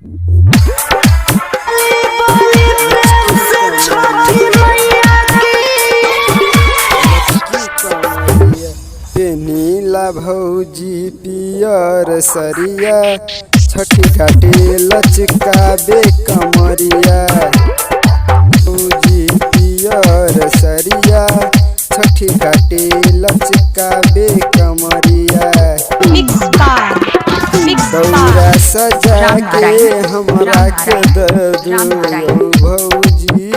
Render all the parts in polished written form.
बोली प्रेम से छठी मैया की। पेनीला भौजी पियर सरिया, छठी घाटे लचकाबे कमरिया। भौजी पियर सरिया, छठी घाटे लचकाबे कमरिया। मिक्स बाय, मिक्स दौरा बाय सजा राम के नारायण, हमरा राम के नारायण, दे राम नारायण। दू भौजी,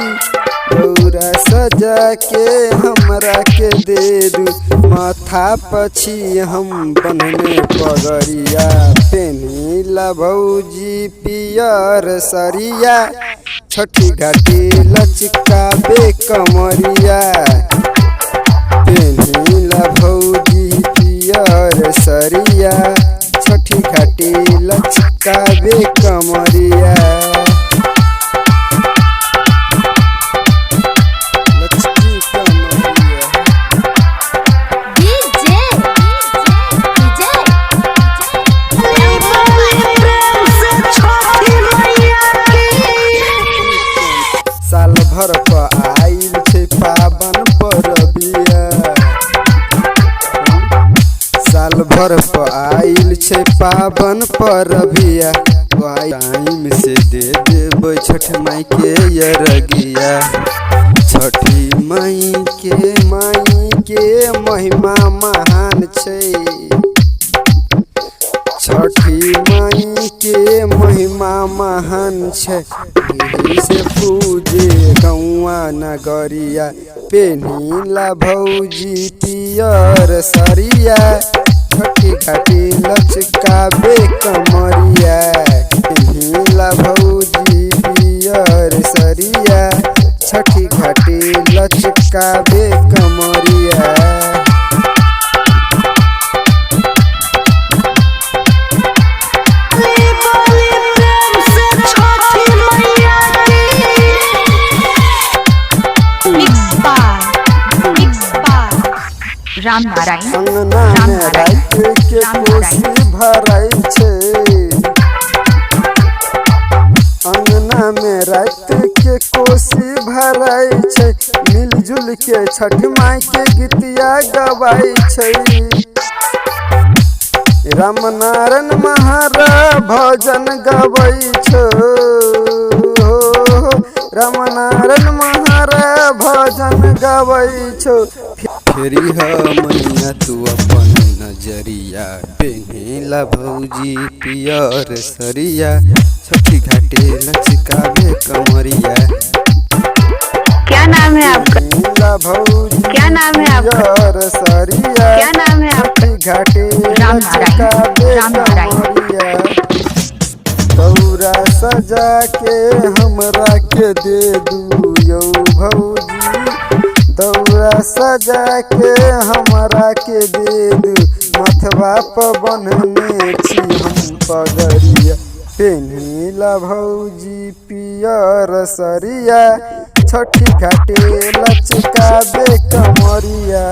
दौरा सजा के हमरा के दे दू। माथा पछी हम बनने पगड़िया, पेनीला भौजी पियर सरिया, छठी घाटी लचकाबे कमरिया। पेनीला भौजी पियर सरिया, छठी घाटी लचकाबे कमरिया। लचकी कमरिया। डीजे डीजे बोली प्रेम से छठी मैया की। साल भर पर आइल छै पावन परबिया, साल भर पर आइल छै पावन परबिया। टाइम से दे देबै छठ माई के अरगिया। छठी माई के, माई के महिमा महान छै। छठी माई के महिमा महान छै, एही से पूजे गौआ नगरिया। पेनीला भौजी पियर सरिया, छठी घाटी लचकाबे कमरिया। पेनीला भौजी पियर सरिया, छठी घाटी लचकाबे कमरिया। बोली प्रेम से छठी मैया की। Mix by, mix by Ram Narayan, अंगना राम में नारायण, रात के राम नारायण। कोसी भराई छै, अंगना में रात के कोसी भराई छै। मिलजुल के छठ माई के गीतिया गवाई छै। राम नारायण महाराज भजन गबै छौ, राम नारायण महाराज भजन गबै छौ। फेरी ह मैया तू अपन नजरिया, पेन्हिला भौजी पियर सरिया, छठी घाटे लचकावे कमरिया। क्या नाम है आपका? पेन्हिला भौजी क्या नाम है आपका? पियर सरिया, क्या नाम है आपका? छठी घाटे राम नारायण, लचकावे राम नारायण। कमरिया। दौरा सजा के हमरा के दे दू यौ भौजी, दौरा सजा के हमरा के दे दू। मथवा पर बन्हने छी हम पगड़िया, पेन्हिला भौजी पियर सरिया, छठी घाटे लचकाबे कमरिया।